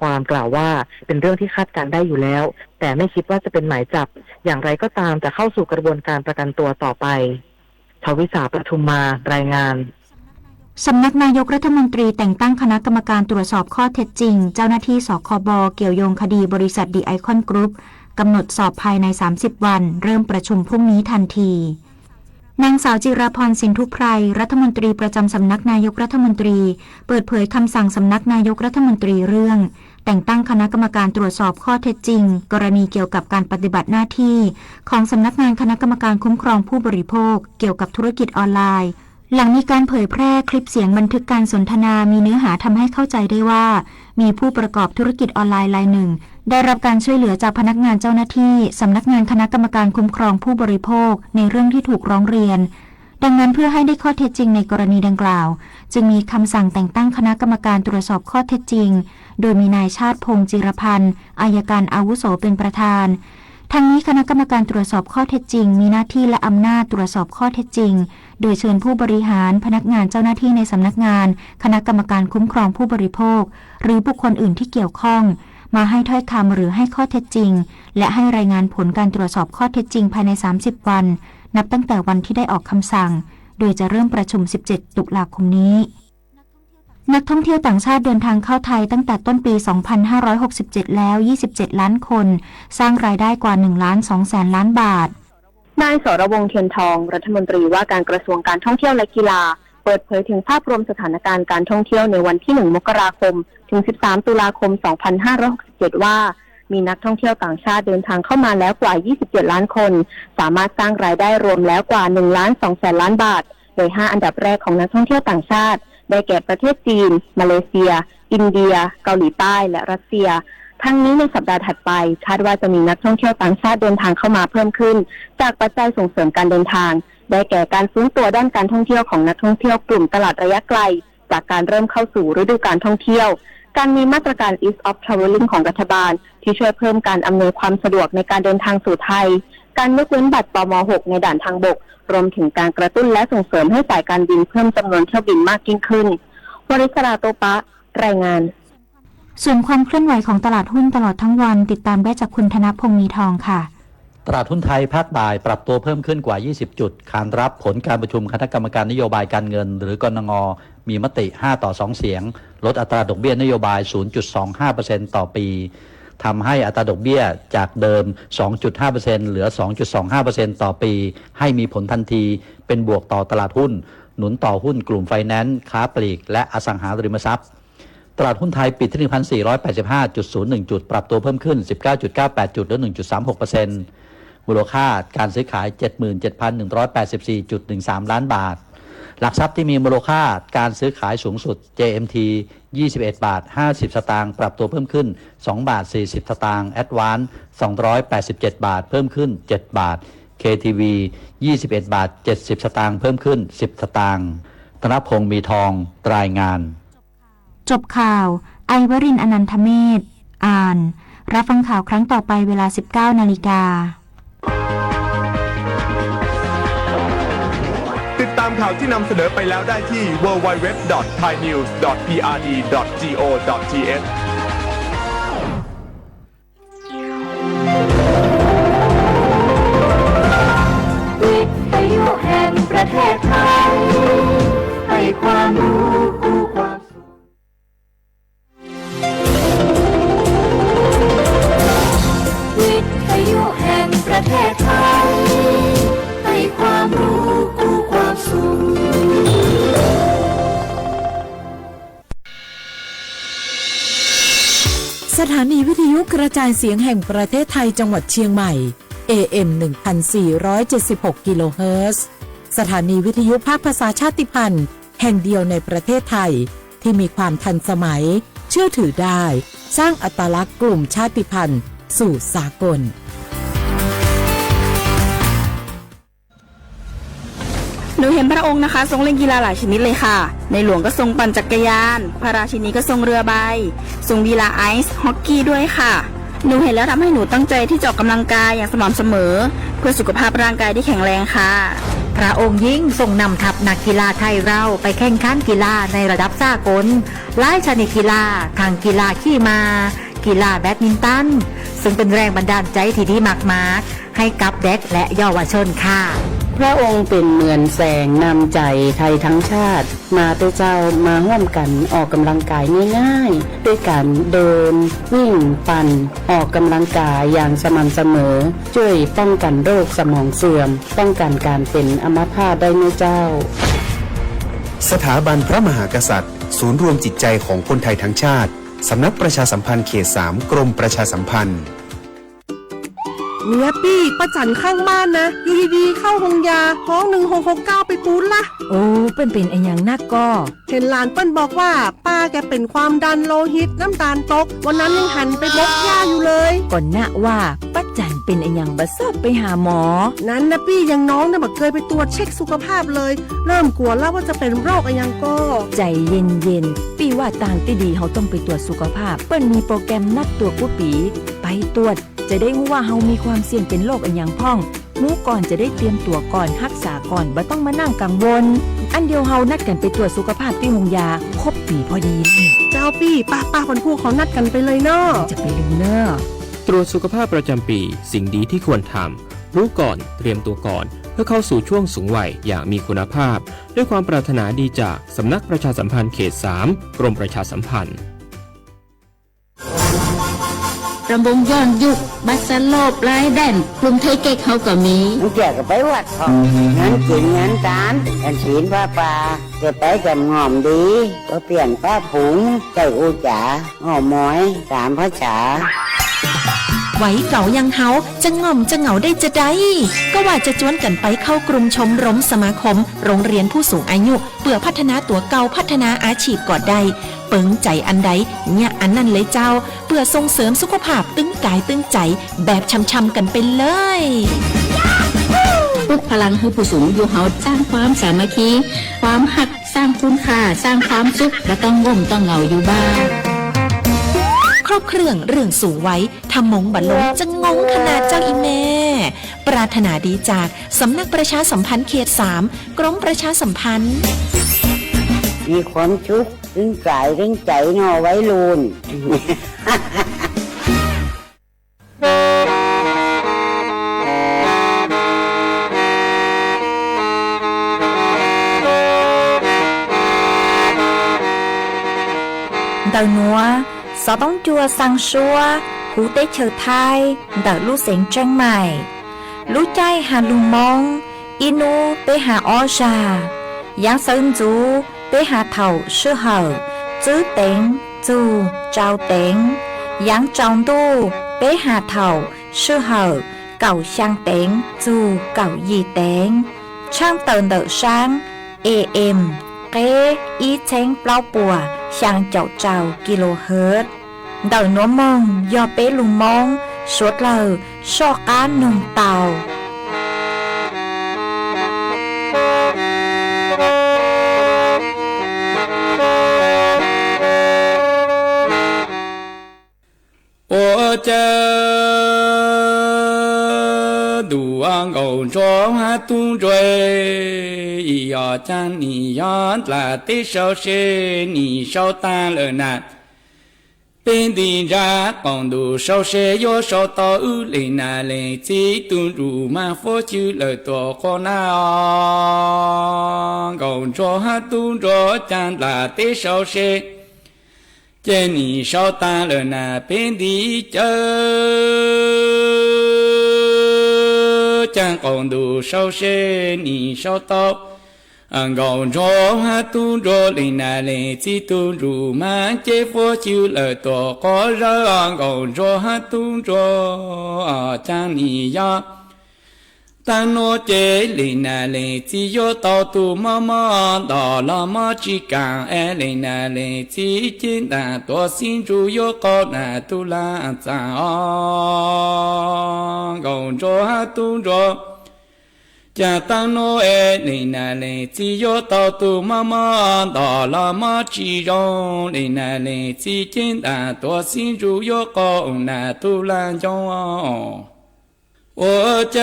ความกล่าวว่าเป็นเรื่องที่คาดการณ์ได้อยู่แล้ว แต่ไม่คิดว่าจะเป็นหมายจับ อย่างไรก็ตามจะเข้าสู่กระบวนการประกันตัวต่อไป ทวิสา ปทุมมา รายงาน สำนักนายกรัฐมนตรีแต่งตั้งคณะกรรมการตรวจสอบข้อเท็จจริง เจ้าหน้าที่ สคบ เกี่ยวโยงคดีบริษัท The Icon Group กำหนดสอบภายใน สามสิบ วัน เริ่มประชุมพรุ่งนี้ทันที นางสาวจิราพร สินธุไพร รัฐมนตรีประจำสำนักนายกรัฐมนตรี เปิดเผยคำสั่งสำนักนายกรัฐมนตรีเรื่อง แต่งตั้งคณะกรรมการตรวจสอบข้อเท็จจริง กรณีเกี่ยวกับการปฏิบัติหน้าที่ ของสำนักงานคณะกรรมการคุ้มครองผู้บริโภค เกี่ยวกับธุรกิจออนไลน์ หลังมีการเผยแพร่คลิปเสียงบันทึกการสนทนา มีเนื้อหาทำให้เข้าใจได้ว่า มีผู้ประกอบธุรกิจออนไลน์รายหนึ่ง ได้รับการช่วยเหลือจากพนักงานเจ้าหน้าที่สำนักงานคณะกรรมการคุ้มครองผู้บริโภค ในเรื่องที่ถูกร้องเรียน ดังนั้นเพื่อให้ได้ข้อเท็จจริงในกรณีดังกล่าว จึงมีคำสั่งแต่งตั้งคณะกรรมการตรวจสอบข้อเท็จจริง โดยมีนายชาติพงษ์ จิรพันธ์ อัยการอาวุโสเป็นประธาน ทั้งนี้คณะกรรมการตรวจสอบข้อเท็จจริง มีหน้าที่และอำนาจตรวจสอบข้อเท็จจริง โดยเชิญผู้บริหาร พนักงานเจ้าหน้าที่ในสำนักงานคณะกรรมการคุ้มครองผู้บริโภค หรือบุคคลอื่นที่เกี่ยวข้อง มาให้ถ้อยคำหรือให้ข้อเท็จจริง และให้รายงานผลการตรวจสอบข้อเท็จจริงภายใน สามสิบ วัน นับตั้งแต่วันที่ได้ออกคำสั่ง โดยจะเริ่มประชุม สิบเจ็ด ตุลาคมนี้ นักท่องเที่ยวต่างชาติเดินทางเข้าไทยตั้งแต่ต้นปี สองพันห้าร้อยหกสิบเจ็ด แล้ว ยี่สิบเจ็ด ล้านคน สร้างรายได้กว่า หนึ่งล้านสองแสนล้านบาท นายสรวงศ์ เทียนทอง รัฐมนตรีว่าการกระทรวงการท่องเที่ยวและกีฬา เปิดเผยถึงภาพรวมสถานการณ์การท่องเที่ยวในวันที่ หนึ่ง มกราคม ถึง สิบสาม ตุลาคม สองพันห้าร้อยหกสิบเจ็ด ว่า มีนักท่องเที่ยวต่างชาติเดินทางเข้ามาแล้วกว่า ยี่สิบเจ็ด ล้านคน สามารถสร้างรายได้รวมแล้วกว่า หนึ่งล้านสองแสนล้านบาท โดย ห้า อันดับแรกของนักท่องเที่ยวต่างชาติ ได้แก่ประเทศจีน มาเลเซีย อินเดีย เกาหลีใต้ และรัสเซีย ทั้งนี้ในสัปดาห์ถัดไป คาดว่าจะมีนักท่องเที่ยวต่างชาติเดินทางเข้ามาเพิ่มขึ้น จากปัจจัยส่งเสริมการเดินทาง ได้แก่การฟื้นตัวด้านการท่องเที่ยวของนักท่องเที่ยวกลุ่มตลาดระยะไกล จากการเริ่มเข้าสู่ฤดูการท่องเที่ยว การมีมาตรการ Ease of Travelling ของรัฐบาล ที่ช่วยเพิ่มการอำนวยความสะดวกในการเดินทางสู่ไทย การยกเว้นบัตร ปม หก ในด่านทางบก รวมถึงการกระตุ้นและส่งเสริมให้สายการบินเพิ่มจำนวนเที่ยวบินมากยิ่งขึ้น วริศรา โตปะ รายงาน ส่วนความเคลื่อนไหวของตลาดหุ้นตลอดทั้งวัน ติดตามได้จากคุณธนพงษ์ มีทอง ค่ะ ตลาดหุ้นไทยภาคบ่ายปรับตัวเพิ่มขึ้นกว่า ยี่สิบ จุด ขานรับผลการประชุมคณะกรรมการนโยบายการเงิน หรือกนง มีมติ ห้า ต่อ สอง เสียง ลดอัตราดอกเบี้ยนโยบาย ศูนย์จุดสองห้าเปอร์เซ็นต์ ต่อปี ทำให้อัตราดอกเบี้ยจากเดิม สองจุดห้าเปอร์เซ็นต์ เหลือ สองจุดสองห้าเปอร์เซ็นต์ ต่อปี ให้มีผลทันที เป็นบวกต่อตลาดหุ้น หนุนต่อหุ้นกลุ่มไฟแนนซ์ ค้าปลีก และอสังหาริมทรัพย์ ตลาดหุ้นไทยปิดที่ หนึ่งพันสี่ร้อยแปดสิบห้าจุดศูนย์หนึ่ง จุด ปรับตัวเพิ่มขึ้น สิบเก้าจุดเก้าแปด จุด หรือ หนึ่งจุดสามหกเปอร์เซ็นต์ มูลค่าการซื้อขาย เจ็ดหมื่นเจ็ดพันหนึ่งร้อยแปดสิบสี่จุดหนึ่งสาม ล้านบาท หลักทรัพย์ที่มีมูลค่าการซื้อขายสูงสุด เจ เอ็ม ที ยี่สิบเอ็ดบาทห้าสิบสตางค์ ปรับตัวเพิ่มขึ้น สองบาทสี่สิบสตางค์ Advance สองร้อยแปดสิบเจ็ดบาท เพิ่มขึ้น เจ็ดบาท เค ที วี ยี่สิบเอ็ดบาทเจ็ดสิบสตางค์ เพิ่มขึ้น สิบสตางค์ ธนพงษ์ มีทอง รายงาน จบข่าว ไอวรินทร์ อนันทเมธ อ่าน รับฟังข่าวครั้งต่อไปเวลา สิบเก้านาฬิกา ติดตามข่าวที่นำเสนอไปแล้วได้ที่ ดับเบิลยู ดับเบิลยู ดับเบิลยู ดอท ไทยนิวส์ ดอท พีอาร์ดี ดอท จี โอ ดอท ที เอช วิทยุแห่งประเทศไทย ให้ความรู้คู่ความสุข วิทยุแห่งประเทศไทย ให้ความรู้คู่ความสุข สถานีวิทยุกระจายเสียงแห่งประเทศไทยจังหวัดเชียงใหม่ เอ เอ็ม หนึ่งพันสี่ร้อยเจ็ดสิบหก กิโลเฮิรตซ์ สถานีวิทยุภาคภาษาชาติพันธุ์แห่งเดียวในประเทศไทย ที่มีความทันสมัย เชื่อถือได้ สร้างอัตลักษณ์กลุ่มชาติพันธุ์สู่สากล หนูเห็นพระองค์นะคะทรงเล่นกีฬาหลายชนิดเลยค่ะ ในหลวงก็ทรงปั่นจักรยาน พระราชินีก็ทรงเรือใบ ทรงกีฬาไอซ์ฮอกกี้ด้วยค่ะ หนูเห็นแล้วทำให้หนูตั้งใจที่จะออกกำลังกายอย่างสม่ำเสมอ เพื่อสุขภาพร่างกายที่แข็งแรงค่ะ พระองค์ยิ่งทรงนำทัพนักกีฬาไทยเราไปแข่งขันกีฬาในระดับสากล หลายชนิดกีฬา ทั้งกีฬาขี่ม้า กีฬาแบดมินตัน ซึ่งเป็นแรงบันดาลใจที่ดีมากๆ ให้กับเด็กและเยาวชนค่ะ พระองค์เป็นเหมือนแสงนำใจไทยทั้งชาติ มาเต๊ะเจ้า มาร่วมกันออกกำลังกายง่ายๆ ด้วยการเดิน วิ่ง ปั่น ออกกำลังกายอย่างสม่ำเสมอ ช่วยป้องกันโรคสมองเสื่อม ป้องกันการเป็นอัมพาตได้นะเจ้า สถาบันพระมหากษัตริย์ ศูนย์รวมจิตใจของคนไทยทั้งชาติ สำนักประชาสัมพันธ์เขตสาม กรมประชาสัมพันธ์ เมียปี้ ป้าจั๋นข้างบ้านนะ อยู่ดีๆ เข้าโฮงยา ฮ้องหนึ่งหกหกเก้าไปปู๊ดละ โอ้ เปิ้นเป็นอะหยังนักก่อ เห็นหลานเปิ้นบอกว่า ป้าแกเป็นความดันโลหิต น้ำตาลตก วันนั้นยังหันไปบกหญ้าอยู่เลย ก่อนนะว่า ป้าจั๋นเป็นอะหยังบ่ชอบไปหาหมอ นั้นนะปี้ อย่างน้องเนี่ยบ่เคยไปตรวจเช็คสุขภาพเลย เริ่มกลัวแล้วว่าจะเป็นโรคอะหยังก่อ ใจเย็นๆ ปี้ว่าตางตี้ดีเฮาต้องไปตรวจสุขภาพ เปิ้นมีโปรแกรมนัดตรวจกู้ปี ไปตรวจ จะได้ฮู้ว่าเฮามีความเสี่ยงเป็นโรคอะหยังพ่อง ฮู้ก่อนจะได้เตรียมตั๋วก่อน ฮักษาก่อน บ่ต้องมานั่งกังวล อันเดียวเฮานัดกั๋นไปตรวจสุขภาพตี้โฮงยา ครบปีพอดี เจ้าปี้ ป้าๆ วันพูกเขานัดกั๋นไปเลยเนาะ จะไปลืมเน่อ ตรวจสุขภาพประจำปี สิ่งดีที่ควรทำ รู้ก่อน เตรียมตัวก่อน เพื่อเข้าสู่ช่วงสูงวัยอย่างมีคุณภาพ ด้วยความปรารถนาดีจากสำนักประชาสัมพันธ์เขตสาม กรมประชาสัมพันธ์ รำวงย้อนยุค บัสโลป ไลแดน กรุงเทพเก๊ก เขาก็มี มึงเกี่ยวกับไปวัดเขา งานกินงานทาน กันศีลผ้าป่า จะไปกับง่อมดี ก็เปลี่ยนป้าผง ใส่กูจ๋า ง่อมหมอย สามภาษา วัยเก๋าอย่างเฮา จะง่อมจะเหงาได้จะใด ก็ว่าจะจวนกั๋นไปเข้ากลุ่มชมรมสมาคม โรงเรียนผู้สูงอายุ เปื่อพัฒนาตั๋วเก่า พัฒนาอาชีพก็ได้ เปิงใจ๋อันใด เยียะอันนั้นเลยเจ้า เปื่อส่งเสริมสุขภาพตึงกายตึงใจ๋ แบบช่ำๆกั๋นไปเลย ปลุกพลังหื้อผู้สูงอายุเฮา สร้างความสามัคคี ความฮัก สร้างคุณค่า สร้างความสุข บ่ต้องง่มต้องเหงาอยู่บ้าน ครบเครื่องเรื่องสูงวัย ถ้ามงบ่ลงจะงงขนาดเจ้าอีแม่ ปรารถนาดีจากสำนักประชาสัมพันธ์เขตสาม กรมประชาสัมพันธ์ มีความสุข ตึงกายตึงใจ๋เนาะวัยรุ่น Ntawm nuav, xov tooj cua xaa suab huv teb chaws Thaib ntawm lub xeev Tsheeb Maim. Lub caij has lug Moob, ib nub peb has ob zag. Yaav sawv ntxuv peb has thaum sij hawm tswb teev txug tsau teev. Yaav tsaus ntuj peb has thaum sij hawm kaum xyaa teev txug kaum yim teev. Tshaaj tawm ntawm saab A M qeb ib txheeb plaub puas xyaa caum rau kilohertz. Ntawm nuav moog yog peb lug Moob suav dlawg soj qaab noog tau. Ua cas ntuj nkaus nrog hab tub nrog, yog caag nim yog dlaab teb sau se nim sau taag lawm na. Peb nti ntsab qaum ntuj sau se yuav sau tau wb leej nam leej txiv tug nruj mas fuab xyw lawm tuam quas na. Nkaus nrog hab tub nrog caag dlaab teb sau se, ces nim sau taag lawm na peb nti cawv. Caag qaum ntuj sau se nim sau tau, nkaus nrog hab tub nrog leej nam leej txiv tug nruj mas ces fuab xyw lawm tuam quas zawg. Nkaus nrog hab tub nrog caag nim yog taag nuav ces leej nam leej txiv yuav tau tug mob mob nto los mob tsi kaam es leej nam leej txiv ceeb ntaag tuav xib ntsuj yuav qau nam tug laag txaam os. Nkaus nrog hab tub nrog caag taag nuav es leej nam leej txiv yuav tau tug mob mob nto los mob tsi zoo, leej nam leej txiv ceeb ntaag tuav xib ntsuj yuav qau nam tug laag ncoo os. Ua cas,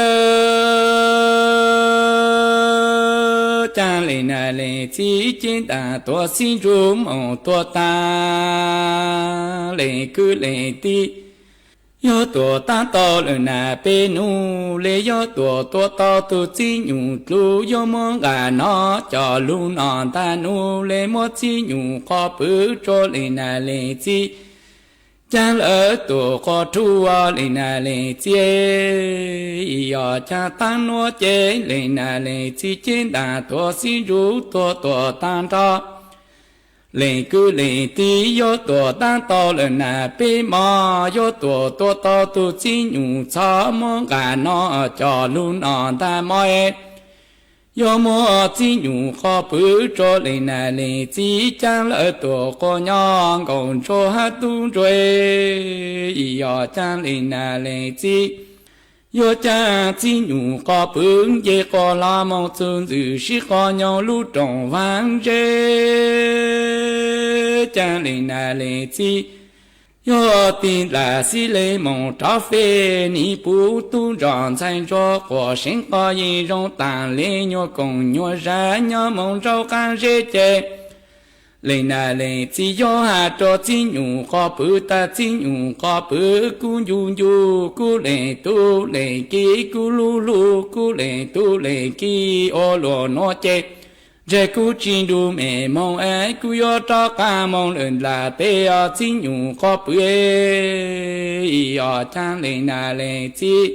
cas li nas lees txiv ceeb ntas tuav xib ntsuj moog tuag tag, lees kwv lees tij, yog tuam tab tau lawm nas peb nub le, yog tuam tua tau tug txib nyum dlub, yog muab nqaj no coj lug noj ntag nub le, muab txib nyum qhov pwv rua li nas lees txiv. Caag lawm tuam qhov rhuj li nas lees txiv, yog caag taab nuav ces li nas lees txiv ceeb ntas tuav xib ntsuj tuag tuam taag nrho. Lees kwv lees tij, yog tuam tab tau lawm nas peb mov, yog tuam tua tau tug txib nyum txhob, muab nqaj no coj lug noj ntag mov. Yog muab txib nyum qhov pwv rua li nas lees txiv, caag lawm tuam quas nyob nkaus ntsua hab tub ntsua, yog caag li nas lees txiv. Yog caag txib nyum qhov pwv nce quas los moog txug ntxwm sib qho nyob lub rooj vaag zeb, caag li nas lees txiv. Yog tig nplam xib leeg moog rov fej, nim puv tub nroj ntxhais ntsuag quas seev qhov yeej zoo taag le, nyuas koom nyuas zab nyob moog nraub qaab zeb ces li nas lees txiv, yog has rua txib nyum qhov pwv tag, txib nyum qhov pwv kub ncu ncu, kub lees tub lees kiv, kub lug lug, kub lees tub lees kiv, ua luaj nuav ces ntshe kub tsi nrug mej moog es, kub yuav rov qaab moog lawm nplam teb os txib nyum qhov pwv, yog caag li nas lees txiv.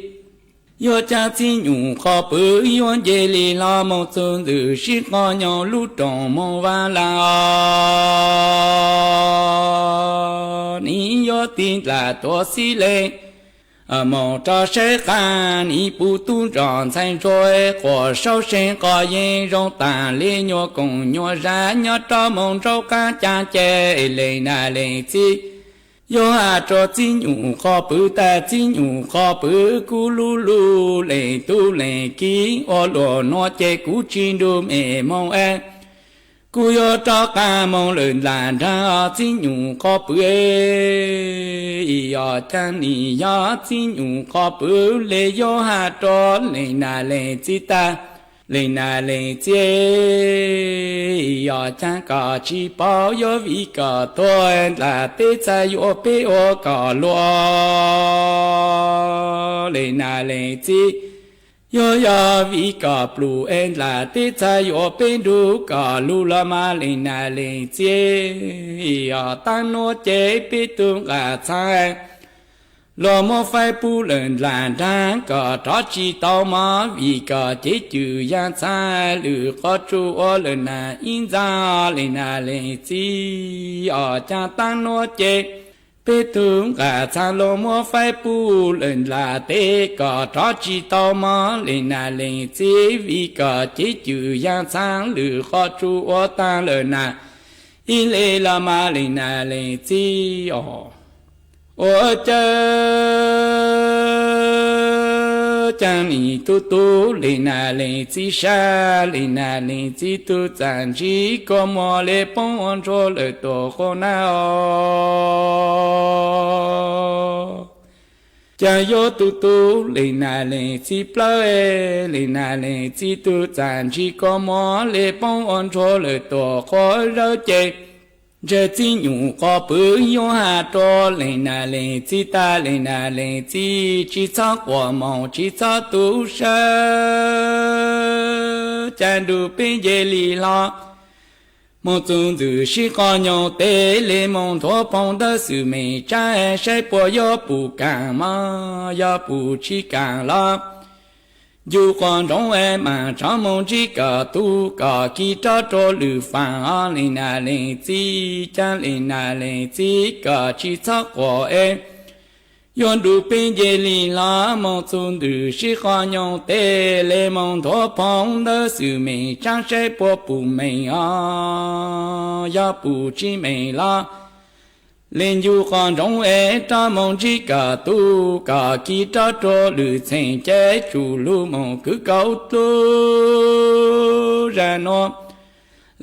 Yog caag txib nyum qhov pwv yuav nce li los moog txug ntxwm sib qho nyob lub rooj moog vaag lawm os, nim yuav tig nplam tuav xib leeg moog rov saib qaab, nim puv tub nroj ntxhais ntsuag quas saub seev qhov yeej zoo taag le, nyuas koom nyuas zab nyob rov moog nraub qaab caag ces li nas lees txiv. Yog has rua txib nyum qhov pwv tag, txib nyum qhov pwv kub lug lug, lees tub lees kiv, ua luaj nuav ces kub tsi nrug mej moog es, kub yuav rov qaab moog lawm nplam nraag os txib nyum qhov pwv, yog caag nim yog txib nyum qhov pwv le, yog has rua li nas lees txiv tag, li nas lees txiv, yog caag kom tsi paub, yog vim kom tuag nplam teb txhad yuav peb ua kom luag li nas lees txiv. Yog yog vim kom pluj es nplam teb txhad yuav peb nrug kom lug los mas li nas lees txiv, yog taab nuav ces peb tug nqaj txhab luag muab faib pub lawm nplam nraag kom rov tsi tau mov, vim kom cev cwm yaag txhab lwm qhov tsua ua lawm nas ib ntxaag li nas lees txiv, yog caag taab nuav ces peb tug nqaj txhab luag muab faib pub lawm nplam teb kom rov tsi tau mov li nas lees txiv, vim kom cev cwm yaag txhab lwm qhov tsua ua taag lawm nas ib le los mas li nas lees txiv os. Ua cas caag nim tug tub li nas lees txiv sab, li nas lees txiv tug txaj ntsig kua muag le poob ua ntsuag lawm tuam quas nab os. Caag yuav tug tub li nas lees txiv plawg, li nas lees txiv tug txaj ntsig kua muag le poob ua ntsuag lawm tuam quas zawj ces ntshe txib nyum qhov pwv yuav has rua li nas lees txiv tag, li nas lees txiv tsi txhob quas moog tsi txhob tu sawv, caag nrug peb nce li hlo moog txug ntxwm sib qho nyob teb le, moog nthuav phoov ntawv xwm mej tsaab saib puas yuav pum kaam mog, yog pum tsi kaam los ncu quas nroov es maam rov moog ntsib kom tub kom ki rov rua lwm faam os, li nas lees txiv caag li nas lees txiv kom tsi txhob quas es yuav nrug peb nce li hlo moog txug ntxwm sib qho nyob teb le, moog nthuav phoov ntawv xwm mej tsaab saib puas pum meej os, yog pum tsi meej los le ncu quas nroov es rov moog ntsib kom tub kom ki rov rua lwm txheej ces tsum lug moog kwv kaum dlub zag nuav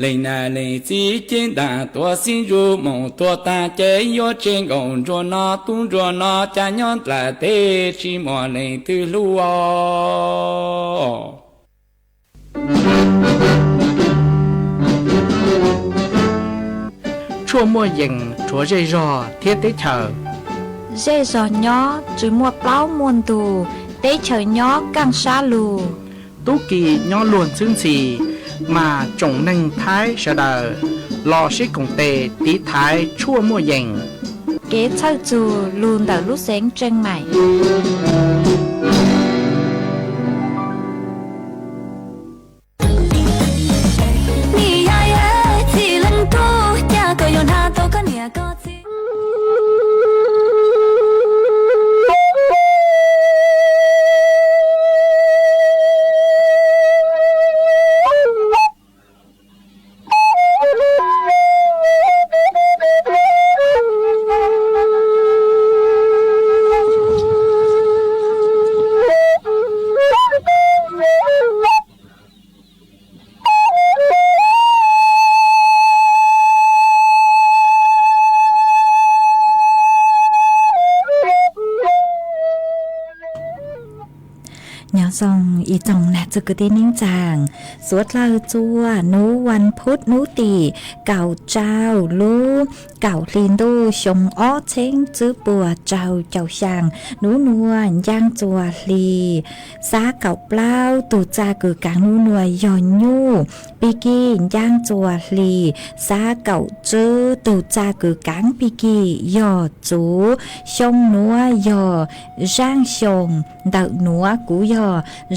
Leej nam leej txiv cev ntaj tuaj xib ntsuj moos tuaj tag ces yuav tseg nkaus ntsuag no tub ntsuag no cas nyob nplaj teb tsis muaj leej twg hlub os. Tshuaj muaj yees rhuav zej zog thiab teb chaws. Zej zog nyob tsis muaj plaub muaj ntug, teb chaws nyob kaj sab lug. Tub ki nyob luag ntxhwb ntxhi, mas tsoom neeg Thaib sawv daws los sib koom tes tiv thaiv tshuaj muaj yees. Kev txhawj txug lug ntawm lub xeev Tseev Maim. Nyob zoo ib tsoom nam txwg kwv tij neej tsaa, suav dlawg txua nub vas phuv nub tim kaum rau lub kaum hli ntuj xyoo ob txheeb tswb puas rau caum xyaa, nub nuav ncaaj txuas hli xab kaum plaub, tug txaj kws kaav nub nuav yog nyuj, pig kig ncaaj txuas hli xab kaum tswb, tug txaj kws kaav pig kig yog txuv. Xyoo nuav yog zaaj xyoo ntawm nuav, kuv yog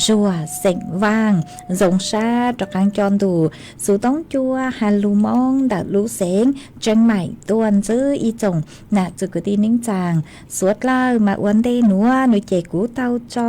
Zuag xeem Vaaj, zoo sab rov qaab coj ntu xuv toob cua has lug Moob ntawm lub xeev Tseev Maim tuaj ntxwv ib tsoom nam txwg kwv tij neej tsaa. Suav dlawg mas ua ntej nuav nua ces kuv tau tso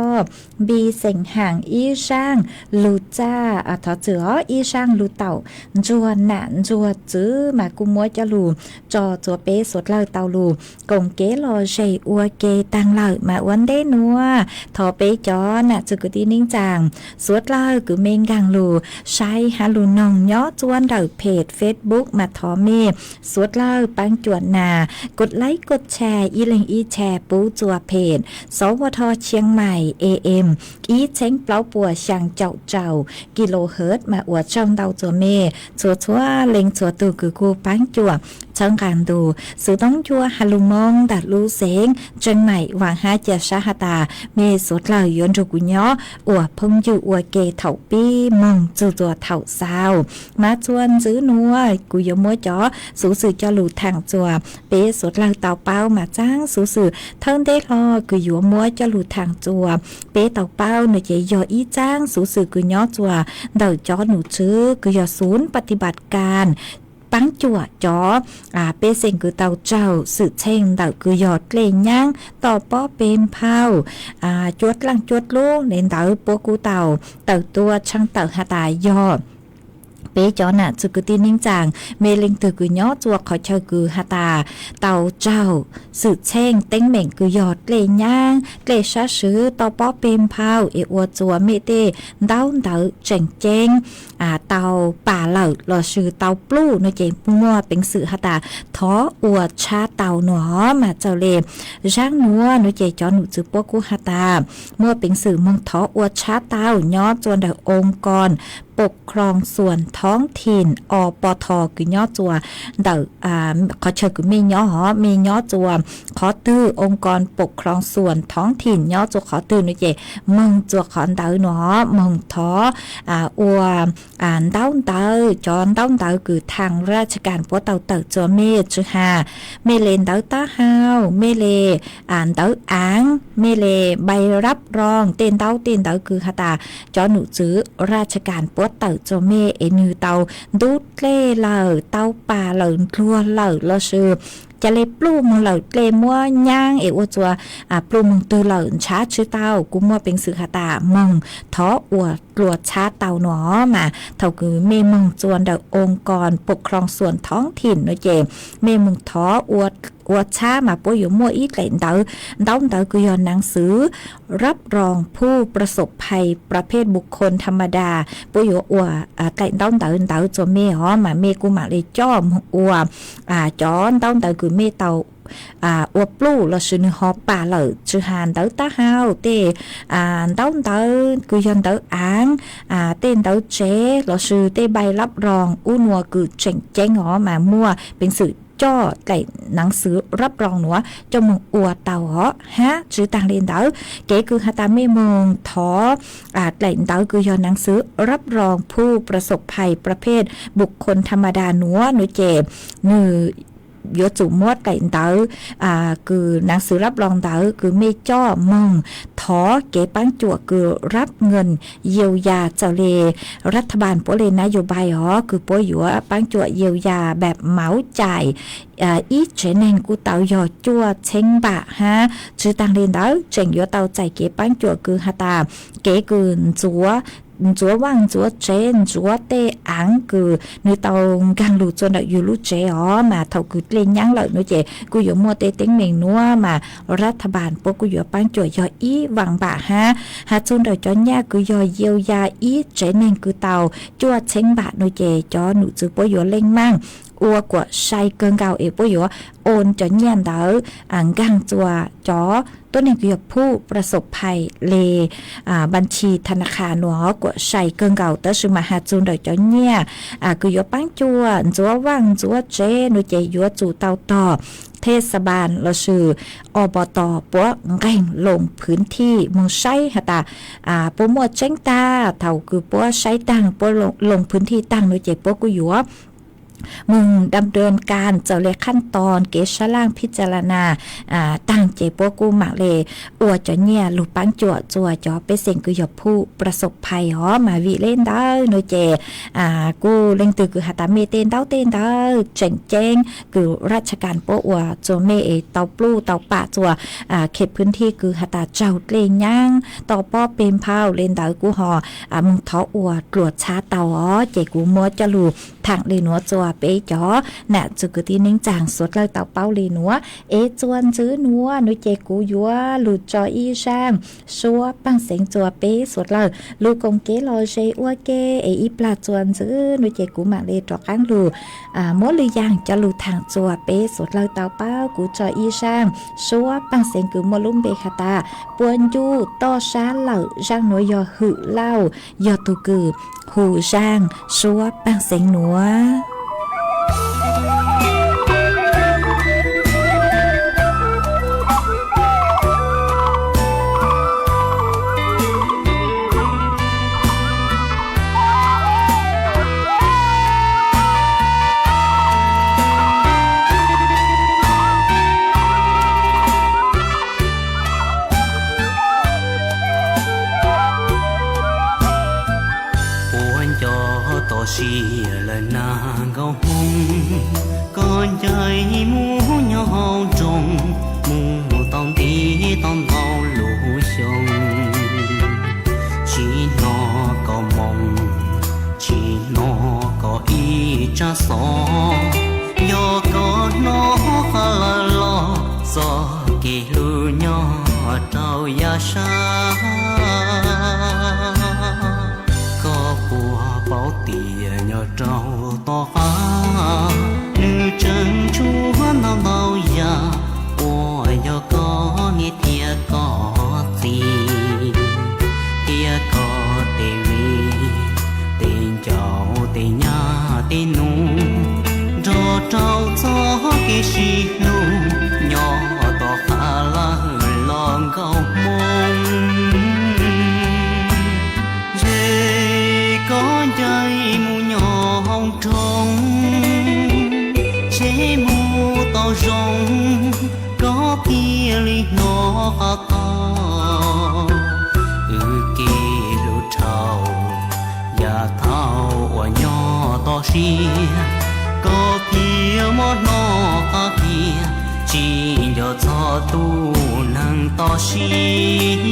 npis xeem haam ib zaaj lug txaj, thov txwm os, ib zaaj lug taum ntsuag nam ntsuag txwv mas kuj muab coj lug tso txuas peb suav dlawg tau lug koom kev lom zem ua ke taag lawm mas ua ntej nuav thov peb cov nam txwg kwv tij neej tsaa, suav dlawg kws mej nkaag lug saib has lug noog nyob txua ntawm phem Facebook mas thov mej suav dlawg paab cuam nas kos laib kos tshas ib leeg ib tshas pub txua phem Sov Vo Tho Chiang Mai A M ib txheeb plaub puas xyaa caum rau kilohertz mas ua tsaug ntau txua mej txhua txhua leej txhua tug kws kuj paab cuam txhawb nqaa ntu xuv toob cua has lug Moob ntawm lub xeev Tseev Maim. Vaam hab ca sab has tas mej suav dlawg yuav nrug kuv nyob ua phooj ywg ua ke thaum pib moog txug txua thaum xaus. Mas txua ntxwv nuav kuv yuav muab cov xuv xwm coj lug thaam txua peb suav dlawg tau paub mas txaab xuv xwm thawj ntej hlo kws yuav muab coj lug thaam txua peb tau paub nua ces yog ib txaab xuv xwm kws nyob txua ntawm cov num tswv kws yog xuv pa ti npas kas paab cuam cov pej xeem kws tau raug xwm txheej ntawm kws yog dlej nyaab, toj pob, pe nphau, cuab dlaaj cuab dlub le ntawd puab kuj tau tawm tuaj tshaaj tawm has tas yog peb cov nam txwg kwv tij neej tsaa, mej leej twg kws nyob txua qhov chaw kws has tas tau raug xwm txheej teeb meem kws yog dlej nyaab, dlej sab swv, toj pob, pe nphau es ua txua mej tej ntaub ntawv tseem ceeb tau pas lawm lossis tau pluj nua ces muaj peev xwm has tas thov ua tshab tau nua mas txawm le zaab nuav nua ces cov num tswv puab kuj has tas muaj peev xwm moog thov ua tshab tau nyob txua ntawm oo koos pom khloos xuas thoob thim o po tho kws nyob txua ntawm qhov chaw kws mej nyob hov, mej nyob txua qhov twg, oo koos pom khloos xuas thoob thim nyob txua qhov twg nua ces moog txua qhov ntawd nua hov, moog thov ua ntaub ntawv, cov ntaub ntawv kws thaam raj tsha kas puab tau tawm txua mej tsw has, mej le ntawv taub hau, mej le ntawv aav, mej le npai rab roos tej ntaub tej ntawv kws has tas cov num tswv raj tsha kas puab tawm txua mej es nwg tau ntub dlej lawm, tau pas lawm, ndluag lawm lossis ca le pluj moog lawm, dlej muab nyaab es ua txua pluj moog twg lawm ntshaw tsi tau, kuj muaj peev xwm has tas moog thov ua dlua tshab tau nua mas thaum kws mej moog txua ntawm oo koos pom khloos xuas thoob thim nua ces mej moog thov ua ua txhab mas puab yuav muaj ib dlaim ntawv, ntaub ntawv kws yog หนังสือรับรองผู้ประสบภัยประเภทบุคคลธรรมดา. Puab yuav ua dlaim ntaub ntawv ntawd rua mej os, mas mej kuj mam le coj moog ua cov ntaub ntawv kws mej tau ua pluj lossis nwg ho pam lawm, tsi has ntawv taub hau, tej ntaub ntawv kws yog ntawv aav, tej ntawv tsev lossis tej ใบรับรอง ub nua kws tseem ceeb os, mas muaj peev xwm coj dlaim หนังสือรับรอง nuav coj moog ua tau os hab. Tsi taag le ntawd, kev kws has tas mej moog thov dlaim ntawv kws yog หนังสือรับรองผู้ประสบภัยประเภทบุคคลธรรมดา nuav, nuav ces nwg yuav tsum muab dlaim ntawv kws หนังสือรับรอง ntawd kws mej coj moog thov kev paab cuam kws รับเงินเยียวยา txawm le รัฐบาล puab le นโยบาย os, kws puab yuav paab cuam เยียวยาแบบเหมาจ่าย ib tsev neeg kuj tau yog cuaj txheeb npam hab. Tsi taag le ntawd, tseem yuav tau txais kev paab cuam kws has tas kev kws ntxuav vaaj ntxuav tsev, ntxuav tej aav kws nwg tau nkaag lug rua ntawm yug lub tsev os, mas thaum kws dlej nyaab lawm nuav ces kuj yuav muaj tej teeb meem nuav mas รัฐบาล puab kuj yuav paab cuam yog ib vaaj npam hab. Has txug ntawm cov nyaj kws yog เยียวยา ib tsev neeg kws tau cuaj txheeb npam nuav ces cov num txwv puab yuav leej maaj ua kuam sai kawg nkaus es puab yuav โอน cov nyaj ntawd nkaag rua cov tuab neeg kws yog ผู้ประสบภัย le บัญชีธนาคาร nuav kuam sai kawg nkaus. Tab sis mas has txug ntawm cov nyaj kws yuav paab cuam ntxuav vaaj ntxuav tsev nuav ces yuav tsum tau tog เทศบาล lossis อบต. puab nqeeg ลงพื้นที่ moog saib has tas puab muaj tseeb taag. Thaum kws puab saib taag, puab ลงพื้นที่ taag nuav ces puab kuj yuav moog ดำเนินการ txawm le ขั้นตอน kev sab laj พิจารณา taag ces puab kuj maam le ua cov nyaj lug paab cuam rua cov pej xeem kws yog ผู้ประสบภัย os. Mas vim le ntawd nuav ces kuj leej twg kws has tas mej tej ntaub tej ntawv tseem ceeb kws ราชการ puab ua rua mej es tau pluj tau pam rua เขตพื้นที่ kws has tas raug dlej nyaab toj pob peg nphau le ntawd kuj ho moog thov ua dluas txhab tau os. Ces kuv muab coj lug thaam le nuav rua peb cov nam txiv kwv tij neej tsaa suav dlawg tau paub le nuav. Es txuas ntxiv nuav nuav ces kuv yuav lug tso ib zaaj suab paaj xeev rua peb suav dlawg lug koom kev lom zem ua ke. Es ib plag txuas ntxiv nuav ces kuv maam le rov qaab lug muab lwm yaam coj lug thaam rua peb suav dlawg tau paub. Kuv tso ib zaaj suab paaj xeev kws muaj lub npe has tas puab ncuj toj sab lawm. Zaaj nuav yog Hwm Lauj, yog tug kws hu zaaj suab paaj xeev nuav. Puab nco toj siab lawm nag nkauj hmoob, koj ncaim mus nyob hauv nroog, mus tau ntev tau ntau lub xyoo, tsis hnov koj moo, tsis hnov koj ib tsab xov. Yog koj hnov qab lawm los txoj kev hlub nyob rau yav sab. Koj puas paub tias nyob rau tom qab, nws tseem tshuav ntau ntau yam uas yog koj niam thiab koj txiv, thiab koj tej viv, tej ncaus, tej nyab tej nus, nrog rau txoj kev sib hlub nyob tom qab lawm los nkauj hmoob. Ntshe koj ncaim mus nyob hauv nroog, ntshe mus tau zoo, koj thiaj li hnov qab tog. Wb kev hlub dhau, yav thaum uas nyob toj siab, koj thiaj muab hnov qab tias tsis nco txog tus neeg toj siab.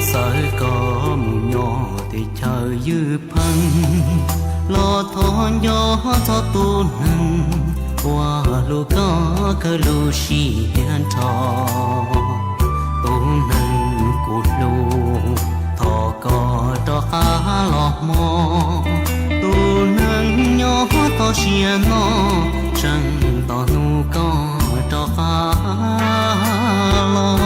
Txawm koj mus nyob teb chaws ywj pheej, los thov nco txog tus neeg Ua lug koj kawg lub sij hawm nrho, tus neeg kuv hlub, thov koj rov qab los mog. Tus neeg nyob toj siab no, tseem tos hnub koj rov qab los.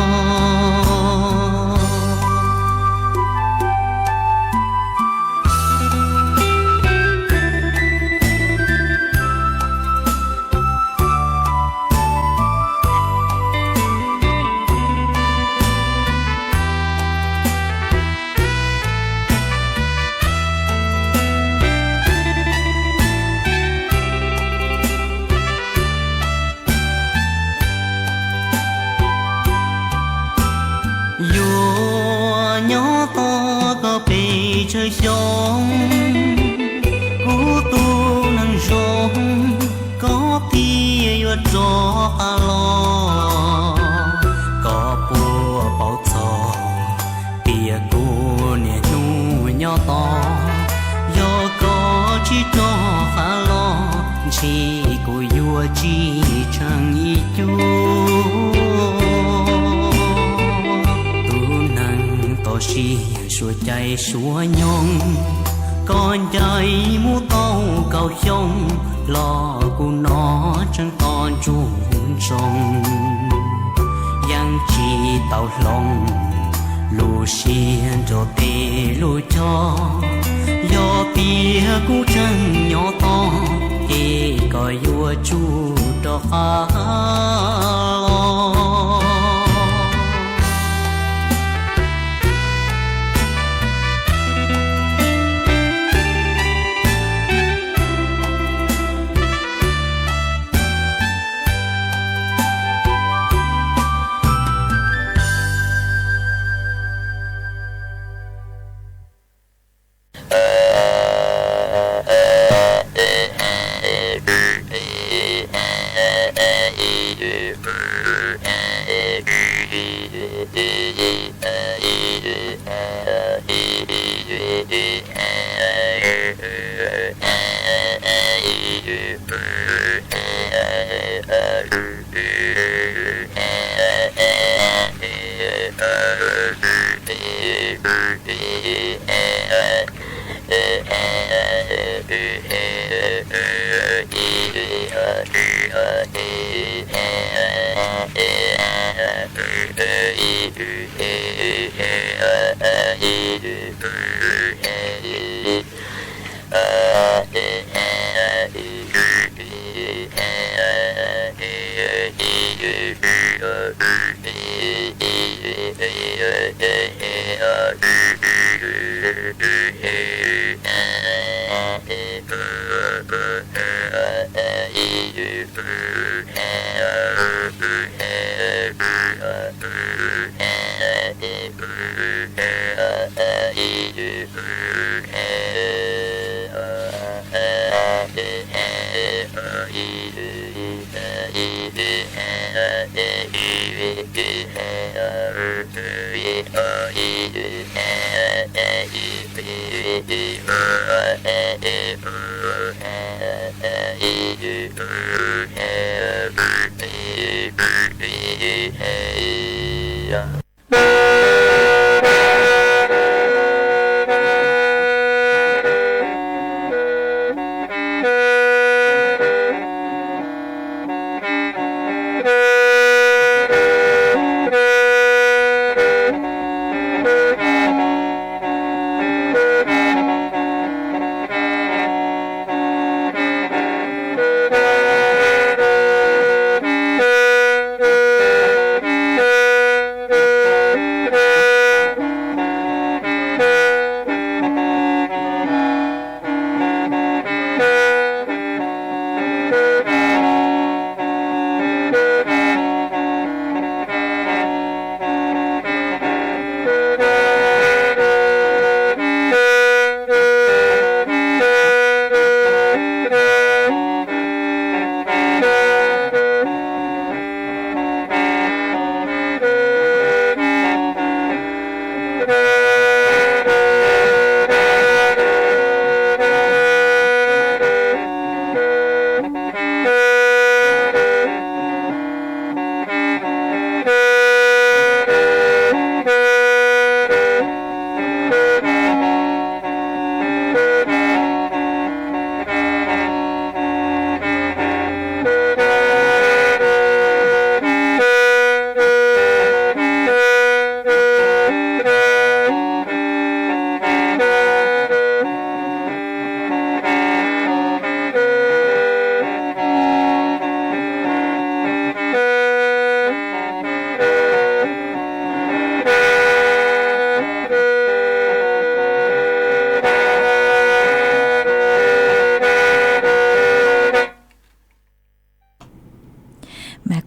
Yuav nyob tos koj pes tsawg xyoo, kuv tus neeg zoo, koj thiaj yuav rov qab los. Koj puas paub txog tias kuv niaj hnub nyob tos, yog koj tsis rov qab los, ntshe kuv yuav tsis tsheej ib cus. Tus neeg toj siab suav caij suav nyoog, koj ncaim mus tau kaum xyoo, los kuv no tseem tos ntsuj ntsoog, yeej tsis tau hloov lub siab nrog tej lub choj. Yog tias kuv tseem nyob tos, ces koj yuav tsum rov qab los.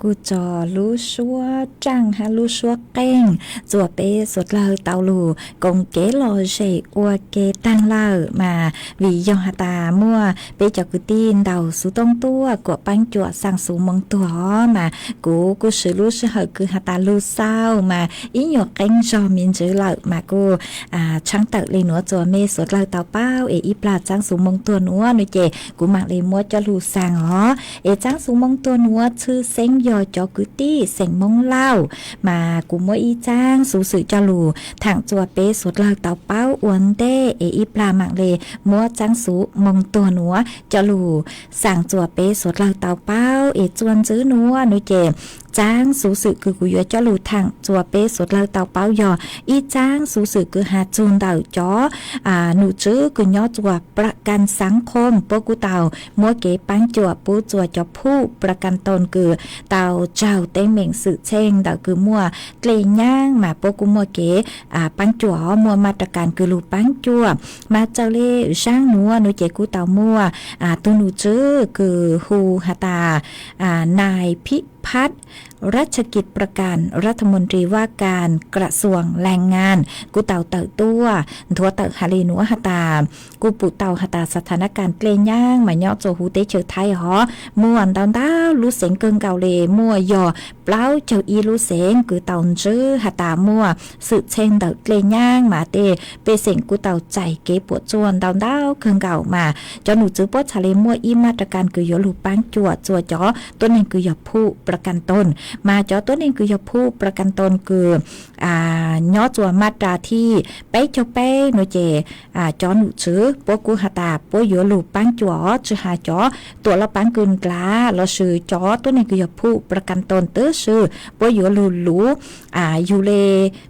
Kuv tso lub suab raaj hab lub suab qeej txuas peb suav dlawg tau lug koom kev lom zem ua ke taag lawm mas vim yog has tas muaj peb cov kwv tij ntau xuv tooj tuaj kuas paab cuam xaa xuv moo tuag os mas kuv kuj swv lub sij hawm kws has tas lug xaus mas ib nyuas qeeb zog me ntsis lawm mas kuj tshaab tawm le nuav txuas mej suav dlawg tau paub es ib plag txaab xuv moo tuag nuav nuav ces kuv maam le muab coj lug xaa os. Es txaab xuv moo tuag nuav tshwj xeeb yog cov kwv tij xeem Moob Lauj mas kuv muab ib txaab xuv xwm coj lug thaam txuas peb suav dlawg tau paub ua ntej es ib plag maam le muab txaab xuv moo tuag nuav coj lug xaa txuas peb suav dlawg tau paub. Es txuas ntxiv nuav nuav ces txaab xuv xwm kws kuv yuav coj lug thaam txuas peb suav dlawg tau paub yog ib txaab xuv xwm kws has txug ntawm cov num tswv kws nyob txuas pra kas xaav khoom puab kuj tau muab kev paab cuam pub txuas cov phuj pra kas toos kws tau raug teeb meem xwm txheej ntawm kws muaj dlej nyaab mas puab kuj muaj kev paab cuam muaj maj ra kas kws lug paab cuam. Mas txawm le zaab nuav nuav ces kuj tau muaj tug num tswv kws hu has tas Nais Phib Phab Rab Tshaj Kis Pra Kas, Rathmon Ris Vaj Kas Kra Xuam Laas Ngas kuj tau tawm tuaj nthuav tawm has le nuav has tas kuj pum tau has tas xa tha nab kas dlej nyaab mas nyob txuas huv teb chaws Thaib hov muaj ntau ntau lub xeev kawg nkaus le muaj yog plaub caug ib lub xeev kws tau ntswb has tas muaj xwm txheej ntawm dlej nyaab mas tej pej xeem kuj tau txais kev puam tsuaj ntau ntau kawg nkaus mas cov num tswv puab txhad le muaj ib maj ra kas kws yuav lug paab cuam txuas cov tuab neeg kws yog phuj pra kas toos mas cov tuab neeg kws yog phuj pra kas toos kws nyob txuas maj ra thib peb caug peb nuav ces cov num tswv puab kuj has tas puab yuav lug paab cuam tsi has cov tuam loj paab kws ndlav lossis cov tuab neeg kws yog phuj pra kas toos tub si puab yuav lug luv yug le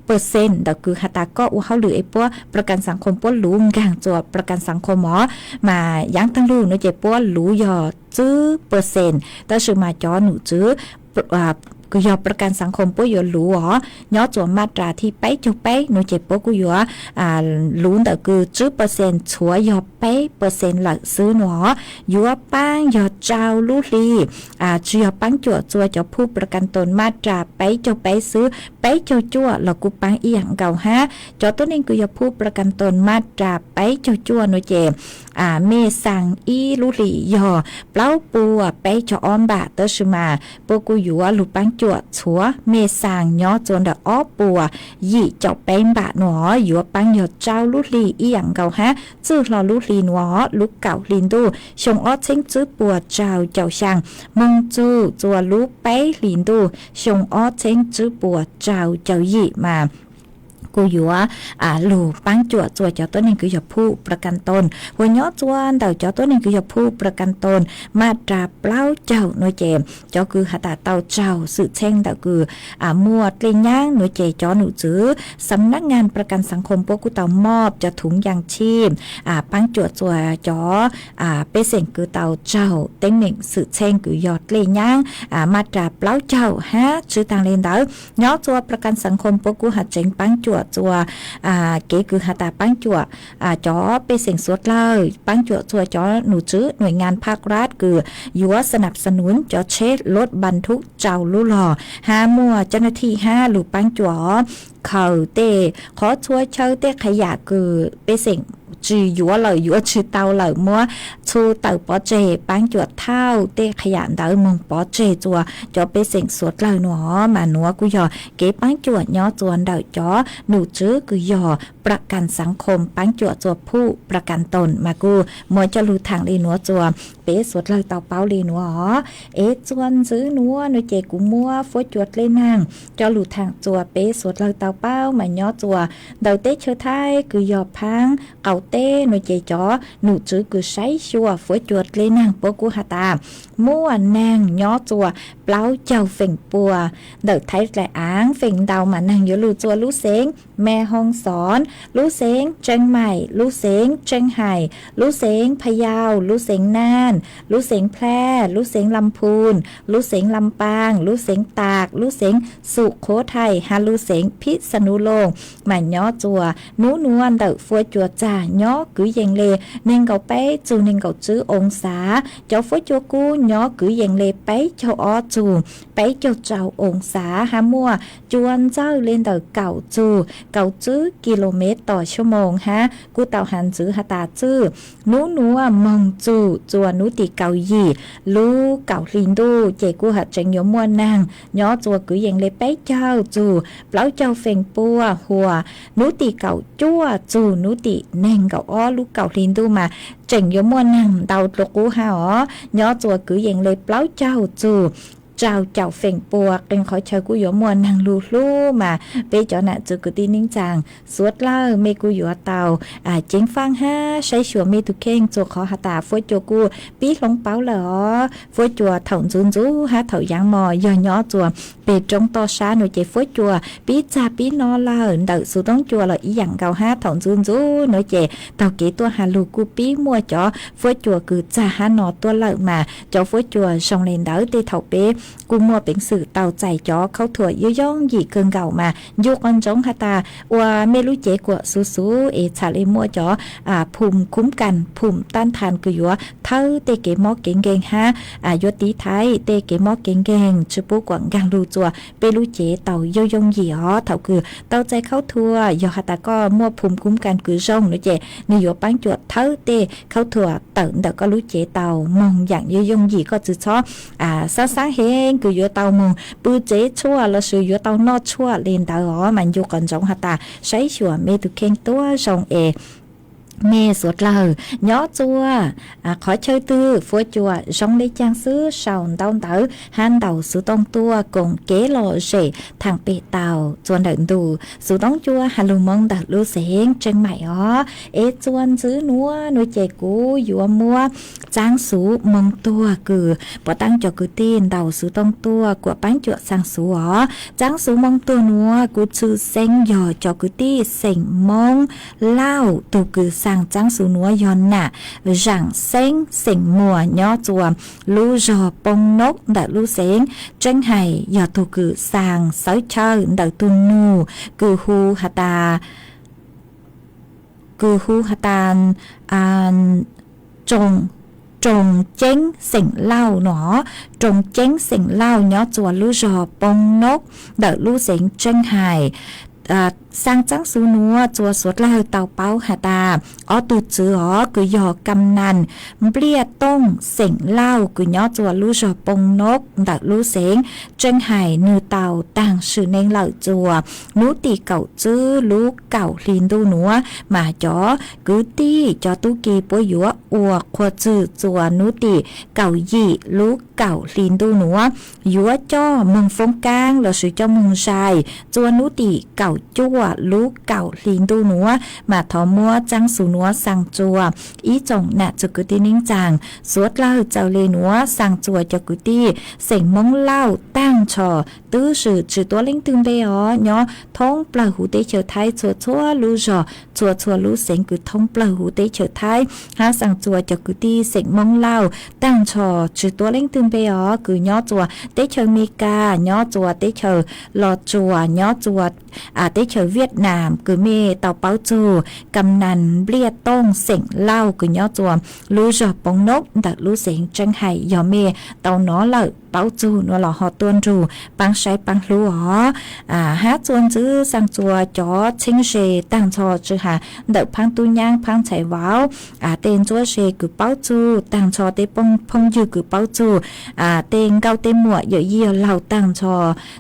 pawg xees ntawm kws has tas koj ua hauj lwm es puab pra kas xaav khoom puab luv nkaag txuas pra kas xaav khoom os mas yaav taag lug nuav ces puab luv yog tsib pawg xees tab sis mas cov num tswv kws yog pra kas xaav khoom puab yuav luv os nyob txuas maj ra thib peb caug peb nuav ces puab kuj yuav luv ntawm kws tsib pawg xees txhuav yog peb pawg xees lawm xwb nuav os yuav paab yog rau lub hli tsi yog paab cuam txuas cov phuj pra kas toos maj ra peb caug peb xwb peb caug cuaj los kuj paab ib yaam nkaus hab cov tuab neeg kws yog phuj pra kas toos maj ra peb caug cuaj nuav ces mej xaa ib lub hli yog plaub puas peb caug ob npam tab sis mas puab kuj yuav lug paab cuam txhuav mej xaa nyob txuas ntawm ob puas yim caum peb npam nuav yuav paab yog rau lub hli ib yaam nkaus hab txwj hlo lub hli nuav lub kaum hli ntuj xyoo ob txheeb tsib puas rau caum xyaa moog txug txuas lub peb hli ntuj xyoo ob txheeb tsib puas rau caum yim mas kuj yuav lug paab cuam txuas cov tuab neeg kws yog phuj pra kas toos huas nyob txuas ntawm cov tuab neeg kws yog phuj pra kas toos maj ra plaub caug nuav ces cov kws has tas tau raug xwm txheej ntawm kws muaj dlej nyaab nuav ces cov num tswv xam nab ngas pra kas xaav khoom puab kuj tau mob cov thuv yaas tshij paab cuam txuas cov pej xeem kws tau raug teeb meem xwm txheej kws yog dlej nyaab maj ra plaub caug hab tswj taag le ntawd nyob txuas pra kas xaav khoom puab kuj has tseev paab cuam txuas kev kws has tas paab cuam cov pej xeem suav dlawg paab cuam txuas cov num tswv nuam ngas phaj rab kws yuav xa nab xa num cov tsheb lub npas thuj rau lub log hab muaj cov nav thij hab lug paab cuam khaws tej qhov txhua chaw tej qhov yam kws pej xeem tsi yuav lawm yuav tsi tau lawm muab txhu tawm pov tseg paab cuam thauj tej qhov yam ntawd moog pov tseg txuas cov pej xeem suav dlawg nuav mas nuav kuj yog kev paab cuam nyob txuas ntawm cov num tswv kws yog pra kas xaav khoom paab cuam txuas phuj pra kas toos mas kuj muaj coj lug thaam le nuav txuas peb suav dlawg tau paub le nuav os. Es txuas ntxiv nuav nuav ces kuv muab fuab cua dlej naag coj lug thaam txuas peb suav dlawg tau paub mas nyob txuas ntawm teb chaws Thaib kws yog phaab qaum teb nuav ces cov num tswv kws saib xyuas fuab cua dlej naag puab kuj has tas muaj naag nyob txuas plaub caug feem pua ntawm Thaib dlaim aav. Feem ntau mas naag yuav lug txuas lub xeev Mes Hoos Xoos, lub xeev Tseev Maim, lub xeev Tseev Hais, lub xeev Pha Yau, lub xeev Naaj, lub xeev Plha, lub xeev Lam Phun, lub xeev Lam Paas, lub xeev Taas, lub xeev Xum Khuv Thais hab lub xeev Phib Xa Nub Loos mas nyob txuas nub nuav ntawm fuab cua txag nyob kwv yees le neeg nkaum peb txug neeg kaum tswb oo xav. Cov fuab cua kub nyob kwv yees le peb caug ob txug peb caug rau oo xav, hab muaj cua ntxawj le ntawm kaum txug kaum tswb kis lus mev tom xuab moos hab kuj tau has ntxiv has tas txwj nub nuav moog txug txuas nub tim kaum yim lub kaum hli ntuj ces kuj has tseem yuav muaj neeg nyob txuas kwv yees le peb caug txug plaub caug feem pua, huas nub tim kaum cuaj txug nub tim neeg nkaum ob lub kaum hli ntuj mas tseem yuav muaj neeg ntau dlua qub hab os. Nyob txuas kwv yees le plaub caug txug rau caum feem pua, qee qhov chaw kuj yuav muaj neeg lug hlub mas peb cov nam txiv kwv tij neej tsaa suav dlawg mej kuj yuav tau ceev faaj hab saib xyuas mej tug kheej txug qhov has tas fuab cua kuj pib hloov paub lawm os. Fuab cua thaum ntxuv ntxuv hab thaum yaav mos yog nyob txuas peg roob toj sab nuav ces fuab cua pib txag pib no lawm, ntawm xuv toob cua los ib yaam nkaus hab thaum ntxuv ntxuv nuav ces taug kev tuaj has lug kuj pib muaj cov fuab cua kws txag hab no tuaj lawm mas cov fuab cua zoo le ntawd tej thaum peb kuj muaj peev xwm tau txais cov khaub thuas yooj yooj yim kawg nkaus mas ncu qhov ntsoov has tas ua mej lub cev kuam xuv xuv es txham le muaj cov phum khub kas phum tab thas kws yuav thawb tej kev mob kev nkeeg hab yuav tiv thaiv tej kev mob kev nkeeg tsi pub kuam nkaag lug txuas peb lub cev tau yooj yooj yim os. Thaum kws tau txais khaub thuas yog has tas koj muaj phum khub kas kws zoo nuav ces nwg yuav paab cuam thawb tej khaub thuas tawm ntawm koj lub cev tau moog yaam yooj yooj yim, koj tsi txhob xaav xaav heev kws yuav tau moog pw tsev tshuaj lossis yuav tau noj tshuaj le ntawd os mas ncu qhov ntsoov has tas saib xyuas mej tug kheej tuab zoo es mej suav dlawg nyob txuas qhov chaw twg fuab cua zoo le caag xwb sau ntaub ntawv hab ntaus xuv tooj tuaj koom kev lom zem thaam pem tau txuas ntawm ntu xuv toob cua has lug Moob ntawm lub xeev Tseej Maim os. Es txuas ntxiv nuav nuav ces kuv yuav muab txaab xuv moo tuag kws puav taab cov kwv tij ntaus xuv tooj tuaj kuas paab cuam xaa xuv os. Txaab xuv moo tuag nuav kuv txhwm xeeb yog cov kwv tij xeem Moob Lauj, tug kws xaa txaab xuv nuav yog nam Zaam Xeeb xeem Muas nyob txuas lub zog Poo Noob ntawm lub xeev Tseeb Hais, yog tug kws xaa xawv chaw ntawm tug nug kws hu has tas kws hu has tas Roos Ceeb xeem Lauj no. Roos Ceeb xeem Lauj nyob txuas lub zog Poo Noob ntawm lub xeev Tseeb Hais. Xaa txaab xuv nuav txuas suav dlawg tau paub has tas ob tug txwv os kws yog Kam Nas Npliaj Tooj xeem Lauj kws nyob txuas lub zog Poo Noob ntawm lub xeev Tseeb Hais, nwg tau taag sim neej lawm txuas nub tim kaum tswb lub kaum hli ntuj nuav mas cov kwv tij cov tub ki puab yuav ua qhuas txwg txuas nub tim kaum yim lub kaum hli ntuj nuav, yuav coj moog foob kaab lossis coj moog zais txuas nub tim kaum cuaj lub kaum hli ntuj nuav mas thov muab txaab xuv nuav xaa txuas ib tsoom nam txiv kwv tij neej tsaa suav dlawg txawm le nuav xaa txuas cov kwv tij xeem Moob Lauj taag nrho twb sim tsi tuab leej twg npe os, nyob thoob plawg huv teb chaws Thaib txhua txhua lub zog txhua txhua lub xeev kws thoob plawg huv teb chaws Thaib, hab xaa txuas cov kwv tij xeem Moob Lauj taag nrho tsi tuab leej twg npe os, kws nyob txuas teb chaws Amelikas, nyob txuas teb chaws Los Tsuas, nyob txuas teb chaws Viaj Nam kws mej tau paub txug Kam Nas Npliaj Tooj xeem Lauj kws nyob txuas lub zog Poo Noob ntawm lub xeev Tseeb Hais, yog mej tau nov lawm paub txug nuav los ho tuaj nrug paab saib paab hlub os. Hab txuas ntxiv xaa txuas cov txheeb ze taag nrho tsi has ntawm Phaab Tub Nyaab, Phaab Ntxhais Vauv, tej ntsuab ze kws paub txug taag nrho, tej phooj ywg kws paub txug, tej nkauj tej muam yawm yij yawg laug taag nrho,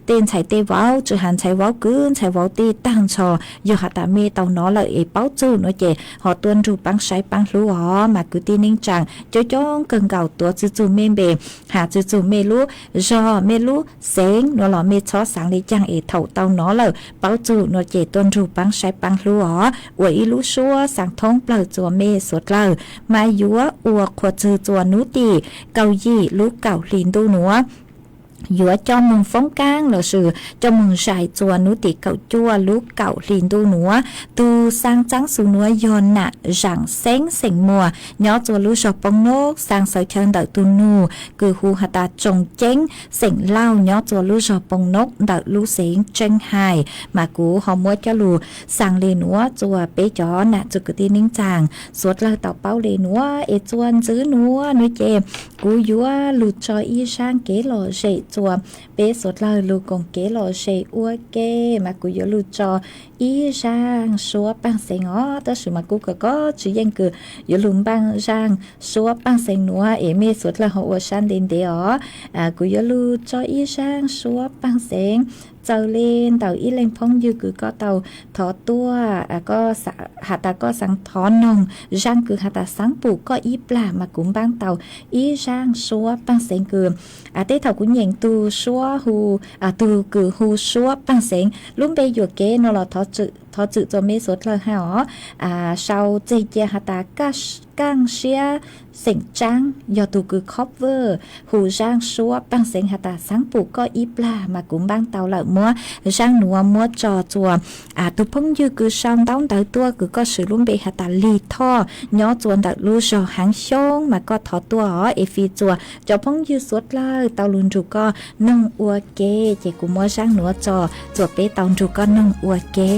tej ntxhais tej vauv tsi has ntxhais vauv kwv ntxhais vauv tij taag nrho, yog has tas mej tau nov lawm es paub txug nuav ces ho tuaj nrug paab saib paab hlub os mas kwv tij neej tsaa coob coob kawg nkaus tuav txug txug mej npe, has txug txug mej lub zog mej lub xeev nuav los mej txhob xaav le caag es thaum tau nov lawm paub txug nuav ces tuaj nrug paab saib paab hlub os. Ua ib lub suab xaa thoob plawg txuas mej suav dlawg mas yuav ua qhuas txwg txuas nub tim kaum yim lub kaum hli ntuj nuav yuav coj moog foob kaab lossis coj moog zais txuas nub tim kaum cuaj lub kaum hli ntuj nuav. Tug xaa txaab xu nuav yog nam Zaam Xeeb xeem Muas nyob txuas lub zog Poo Nob. Xaa xawv chaw ntawm tug nug kws hu has tas Tsoom Ceeb xeem Lauj nyob txuas lub zog Poo Nob ntawm lub xeev Tseeb Hais. Mas kuv ho muab coj lug xaa le nuav txuas peb cov nam txug kwv tij neej tsaa suav dlawg tau paub le nuav. Es txuas ntxiv nuav nuav ces kuv yuav lug tso ib zaaj kev lom zem txuas peb suav dlawg lug koom kev lom zem ua ke. Mas kuv yuav lug tso ib zaaj suab paaj xeev os, tab sis mas kuv kom koj tsi yeej kws yuav lug npaaj zaaj suab paaj xeev nuav es mej suav dlawg ho ua sab ntev ntev os. Kuv yuav lug tso ib zaaj suab paaj xeev txawm le ntawm ib leeg phooj ywg kws koj tau thov tuaj, koj has tas koj xaav thov noog zaaj kws has tas xaav pum koj ib plag mas kuv npaaj tau ib zaaj suab paaj xeev kws tej thaum kuv nyeem tug suab hu, tug kws hu suab paaj xeev lub npe yuam kev no los thov txim txuas mej suav dlawg hab os. Sau txeg cia has tas Kaaj Siab xeem Tsaab yog tug kws cover hu zaaj suab paaj xeev has tas xaav pum koj ib plag mas kuv npaaj tau lawm. Muab zaaj nuav muab tso txuas tug phooj ywg kws sau ntaub ntawv tuaj kws koj swm lub npe has tas Lig Thoj nyob txuas ntawm lub zog Haav Xyoob mas koj thov tuaj os. Es fij txuas cov phooj ywg suav dlawg tau lug nrug koj noog ua ke, ces kuv muab zaaj nuav tso txuas peb tau nrug koj noog ua ke.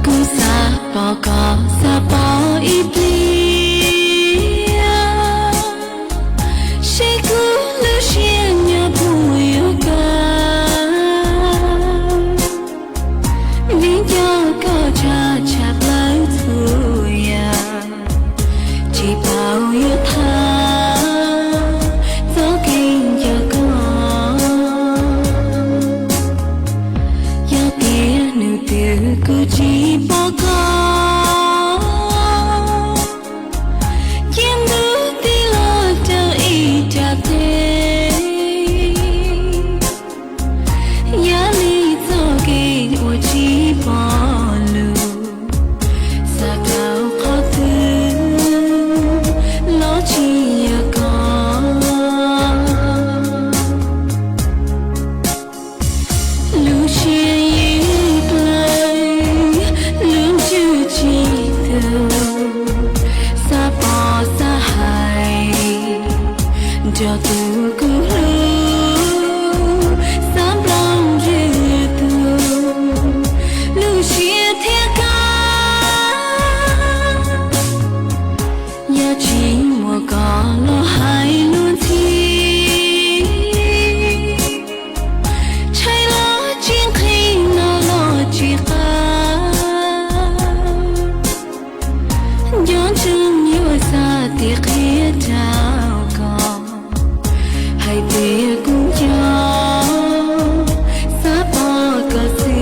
Kuv xav pom koj, xav pom ib pliag, seb kuv lub siab nyob puas yuav kawg. Vim nco koj tshaj tshaj plaws txhua yam, tsis paub yuav tham txoj kev nco koj. Yog tias hnub twg kuv tsis pom koj, cia ntuj tig los rau ib rab teg. Yog li txoj kev uas tsis pom lug, xav rau qhov twg los tsis yog koj. Lub siab yeej dlawg, lub ntsws tsis tug, xav pom xav hais nrog tus kuv hlub, xav nplooj ywg tug lub siab thiab kawg. Yog tsis muaj koj los hais luag ntxhi, tshais los tsis nqhis, hmo los tsis qab, nco ntsoov yuav xav tias qhia rau koj hais tias kuv nco, xav pom koj xwb.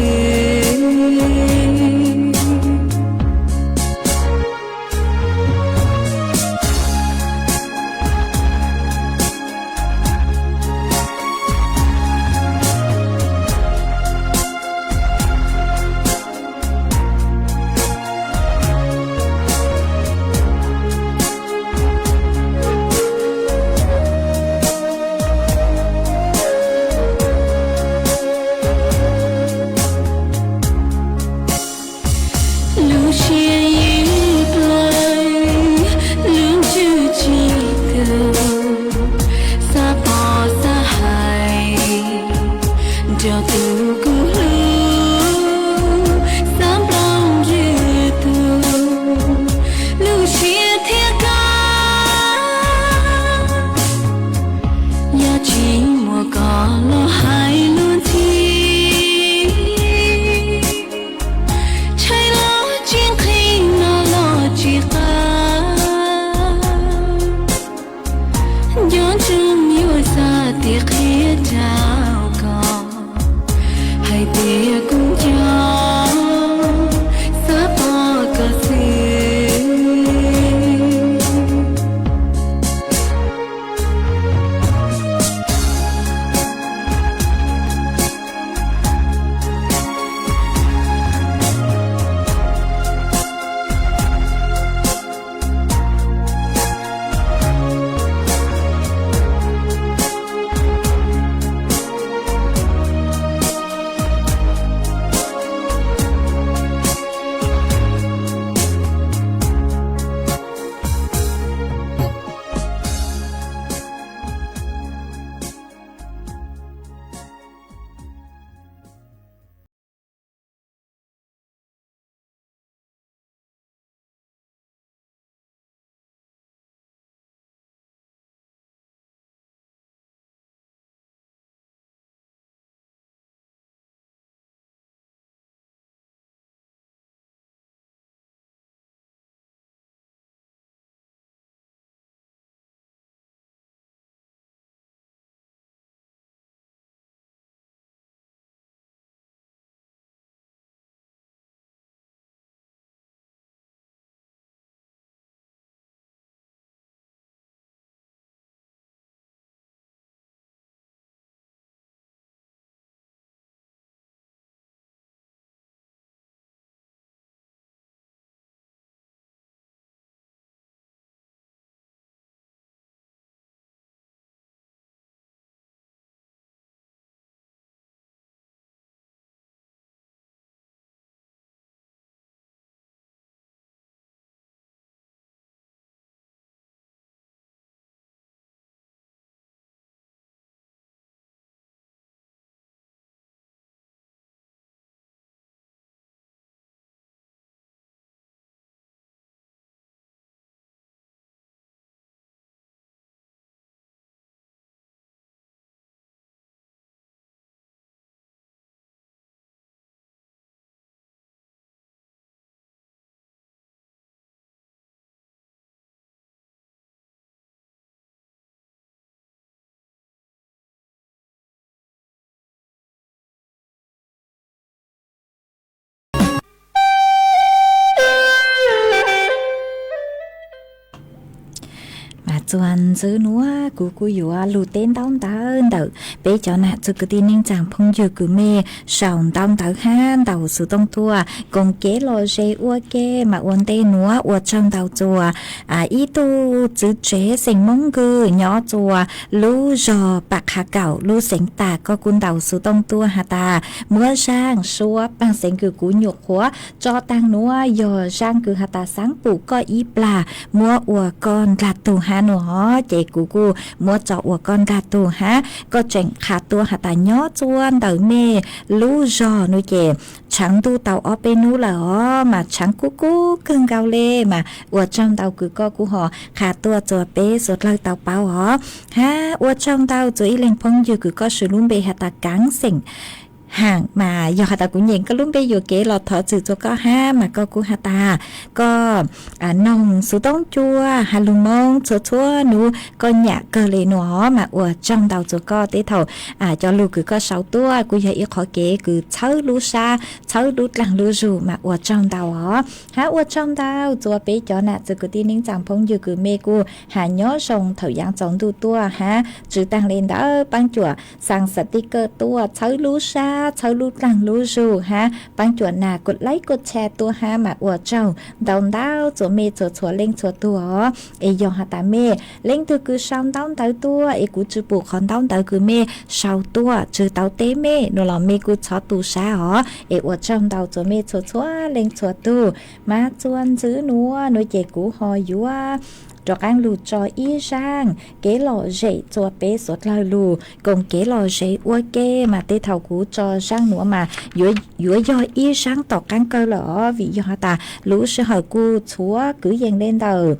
Mas txuas ntxwv nuav kuv kuj yuav lug teb ntaub ntawv ntawm peb cov nam txwv kwv tij neej tsaa phooj ywg kws mej sau ntaub ntawv hab ntaus xuv tooj tuaj koom kev lom zem ua ke. Mas ua ntej nuav ua tsaug ntau txuas ib tug txwv tsev xeem Moob Kws nyob txuas lub zog Pam Qha Kaum lub xeev Tas, koj kuj ntaus xuv tooj tuaj has tas muab zaaj suav paag xeev kws kuv nyuam qhuav tso taag nuav yog zaaj kws has tas xaav pum koj ib plag muab ua koj ndlag tug hab nuav, ces kuv kuj muab tso ua koj ndlag tug hab. Koj tseem qha tuaj has tas nyob txuas ntawm mej lub zog nuav ces tshaav ntuj tau ob peb nub lawm os, mas tshaav kub kub kawg nkaus le. Mas ua tsaug ntau kws koj kuj ho qha tuaj txuas peb suav dlawg tau paub os. Hab ua tsaug ntau txuas ib leeg phooj ywg kws koj swv lub npe has tas Kaav Xeem Haam, mas yog has tas kuv nyeem koj lub npe yuam kev los thov txim txuas koj hab. Mas koj kuj has tas koj noog xuv tooj cua has lug Moob txhua txhua nub, koj nyam kawg le nuav, mas ua tsaug ntau txuas koj. Tej thaum cov lug kws koj sau tuaj kuj yog ib qhov kev kws txhawb lub sab txhawb lub dlaag lub zug, mas ua tsaug ntau os. Hab ua tsaug ntau txuas peb cov nam txwv kwv tij neej tsaa phooj ywg kws mej kuj has nyob zoo thaum yaav tsaus ntuj tuaj hab. Tsi taag le ntawd paab cuam xaa xav tij kawj tuaj txhawb lub sab txhawb lub dlaag lub zug hab paab cuam nas kuj laib kuj tshaj tuaj hab, mas ua tsaug ntau ntau txuas mej txhua txhua leej txhua tug os. Es yog has tas mej leej twg kws sau ntaub ntawv tuaj es kuv tsi pum qhov ntaub ntawv kws mej sau tuaj tsi tau teb mej nuav los mej kuj txhob tu sab os. Es ua tsaug ntau txuas mej txhua txhua leej txhua tug. Mas txuas ntxwv nuav nuav ces kuv ho yuav rov qaab lug tso ib zaaj kev lom zem txuas peb suav dlawg lug koom kev lom zem ua ke. Mas tej thaum kuv tso zaaj nuav mas yuav yog ib zaaj tom qaab kawg lawm os, vim yog has tas lub sij hawm kuj txhuav kwv yees le ntawm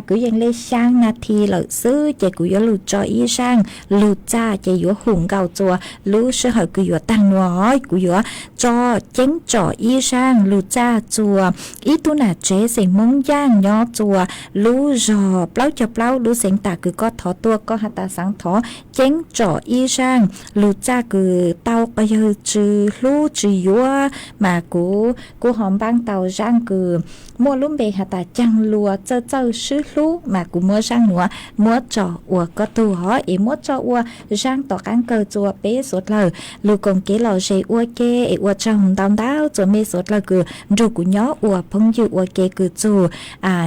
kwv yees le xyaa nas this lawm xwb, ces kuv yuav lug tso ib zaaj lug txaj ces yuav hum nkaus txuas lub sij hawm kws yuav taag nuav. Kuv yuav tso ceeb tsom ib zaaj lug txaj txuas ib tug nam tsev xeem Moob Yaaj nyob txuas lub zog plaub caug plaub lub xeev Tas kws koj thov tuaj, koj has tas xaav thov ceeb tsom ib zaaj lug txaj kws tau qhov yawg tsi hlub tsi yuav, mas kuv kuj ho npaab tau zaaj kws muaj lub npe has tas Caag Luas Txawj Txawj Swb Hlub, mas kuv muab zaaj nuav muab tso ua koj tug os. Es muab tso ua zaaj tom qaab kawg txuas peb suav dlawg lug koom kev lom zem ua ke. Es ua tsaug ntau ntau txuas mej suav dlawg kws nrug kuv nyob ua phooj ywg ua ke kws txug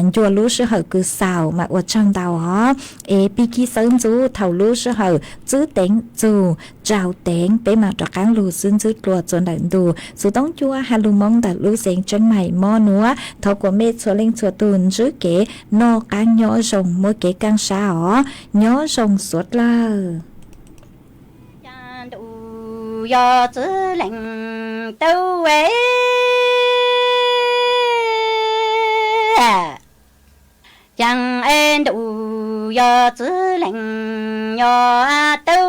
ncua lub sij hawm kws xaus, mas ua tsaug ntau os. Es pig kig xawv ntxuv thaum lub sij hawm txwb teev txug tsau teev peb mam rov qaab lug xwb ntxwb dlua txuas ntawm ntu xuv tooj cua has lug Moob ntawm lub xeev Tseeb Maim mob nuav. Thov kuas mej txhua leej txhua tug ntsib kev noj qaab nyob zoo muaj kev kaaj sab os. Nyob zoo suav dlawg. Caag ntuj yog txwv leej tau, caag ntuj yog txwv leej yog tau,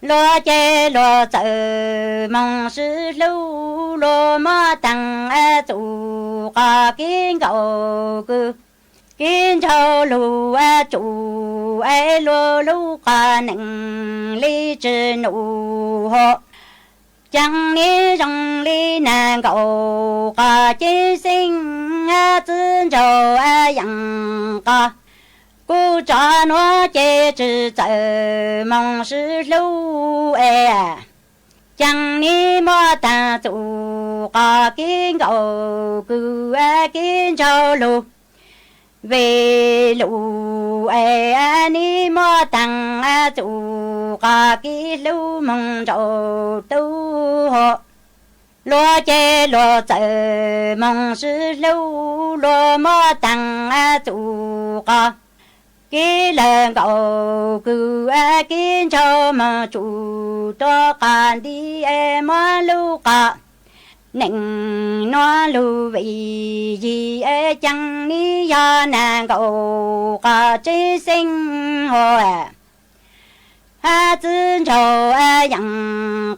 luag ces luag txawm moog sib hlub, luag muab taag txuj qhov kev nkaus kws kev ntsauj lug tsum es luag lub qhov neej li tsi num hom. Caag neb zoo li nag nkaus qhov ceeb xeeb, txwv ntsauj yaam qhov kuj tso nuav ces tsi txawm moog sib hlub es. Caag neb muab taag txuj qhov kev nkaus kws kev ntsauj lug, vim lub es neb muab taag txuj qhov kev hlub moog nraum tub hom. Luag ces luag txawm moog sib hlub, luag muab taag txuj qhov kev lawv nkaus kws kev ntsauj moog tsum rua qhov nti es muab lub qhov neej nuav lug vim yig es caag neb yog nag nkaus qhov ceeb xeeb hom. Txwv ntsauj yaam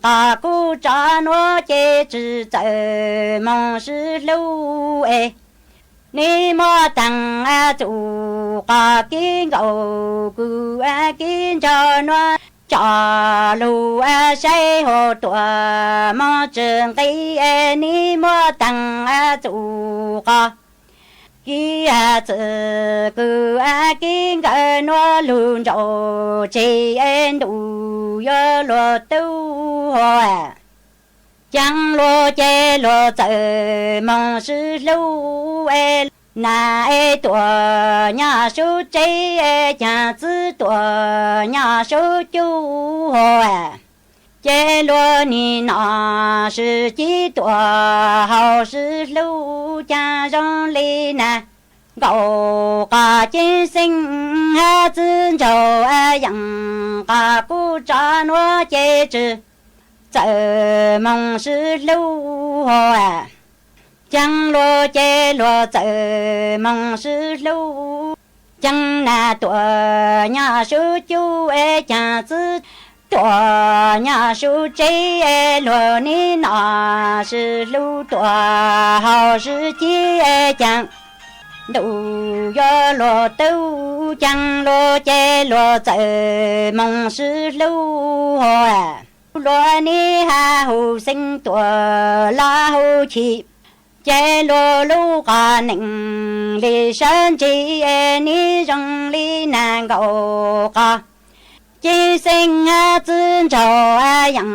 qhov kuj tso nuav ces tsi txawm moog sib hlub es. Neb muab taag txuj qhov kev nkaus kws kev ntsauj nuav tso lug saib hauv tuam moog tsi nqi es neb muab taag txuj qhov kev txwv kws Kib nkawd nuav lug nraum tseg es ntuj yuav luag tub hov. Ceeb luag ces luag txawm moog sib hlub es, nas es tuam nyaj sub tseb es caag txwb tuam nyaj sub cuj hov. Ces luag nim no sib cib tuam hau sib hlub caag zoo li nas. Nkaum qas ceeb xeeb hab txwb ntsaug yeem qas kuj tso nuav ces tsi txawm moog sib hlub hov. Ceeb luag ces luag txawm moog sib hlub. Ceeb nas tuam nyaj sub cuj es caag txwb tuam nyaj sub tseb es luag nim no sib hlub tuam hau sib cib es caag ntuj yuav luag tub. Ceeb luag ces luag txawm moog sib hlub hov. Luag nim hab hu xeeb tuam laj hu chim, ces luag lub qas neem li sab ntsig es nim zoo li nas nkaum qas ceeb xeeb hab txwb ntsaug yeem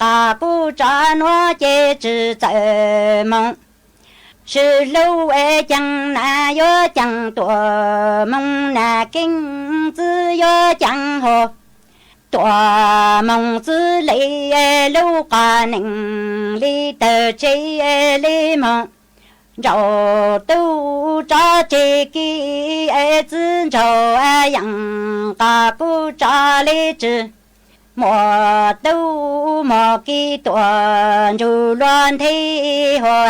qas kuj tso nuav ces tsi txawm moog sib hlub es caag nas yuav caag tuam moog nas keeb txwb yuav caag hov. Tuam moog txwb le lub qas neem li tawg tseg li moog nraum tub tso tseg kib es txwb ntsaug yeem qas kuj tso le tsi muaj tub mog kib tuam ntsug luag nthe hov.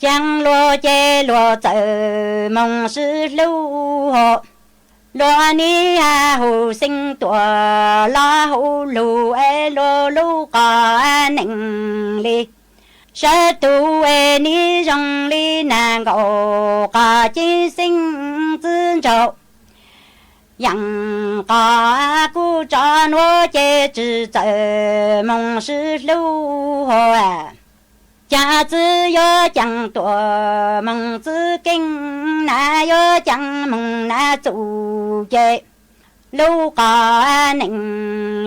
Ceeb luag ces luag txawm moog sib hlub hov. Luag nim hab hu xeeb tuam laj hu lug es luag lub qas neem li sab tug es nim zoo li nas nkaum qas ceeb xeeb txwb ntsaug yeem qas kuj tso nuav ces tsi txawm moog sib hlub hov. Caag txwb yuav caag tuam moog txwb keeb nas yuav caag moog nas txuj ces lub qas neem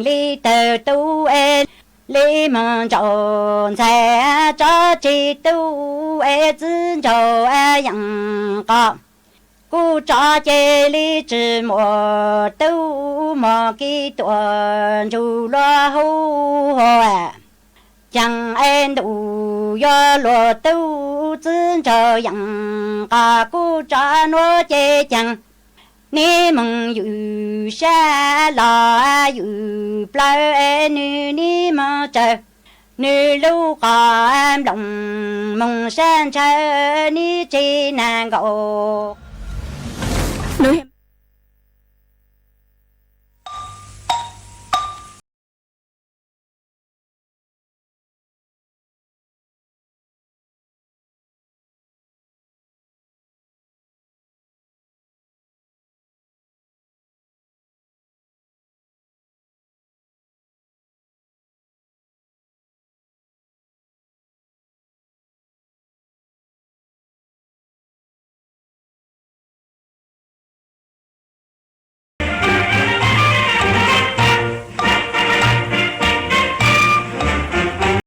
li tawg tub es li moog nraum ntxhais tso tseg tub es txwb ntsaug yeem qas kuj tso ces li tsi muaj tub mog kib tuam ntsug luag hu hov. Caag es ntuj yuav luag tub txwb ntsaug yeem qas kuj tso nuav ces caag nim moog ywj sab los ywj plawv es nwg nim moog tsawg nwg lub qas nplooj moog sab ntshaw nim tseg nas nkaum.